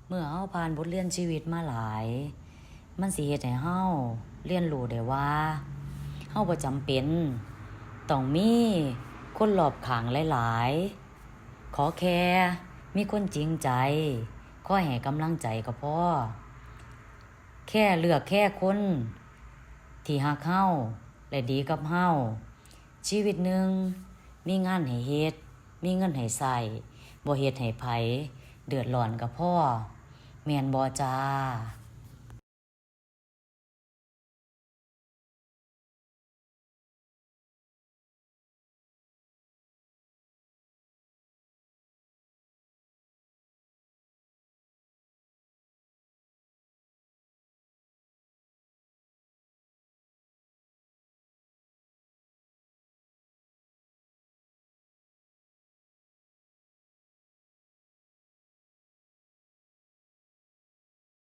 ເມື່ອເຮົາຜ່ານບົດຮຽນຊີວິດມາຫຼາຍ, ມັນຊິເຮັດໃຫ້ເຮົາຮຽນຮູ້ໄດ້ວ່າ ເຮົາບໍ່ຈຳເປັນຕ້ອງມີຄົນລອບຂ້າງຫຼາຍໆ. ຂໍແຄ່ມີຄົນຈິງໃຈ ຄອຍໃຫ້ກຳລັງໃຈກໍພໍ. ແຄ່ເລືອກແຄ່ຄົນທີ່ຮັກເຮົາ ແລະ ດີກັບເຮົາ. ຊີວິດໜຶ່ງມີງານໃຫ້ເຮັດ, ມີເງິນໃຫ້ໃຊ້, ບໍ່ເຮັດໃຫ້ໃຜເດືອດຮ້ອນກໍພໍ, ແມ່ນບໍ່ຈ້າ?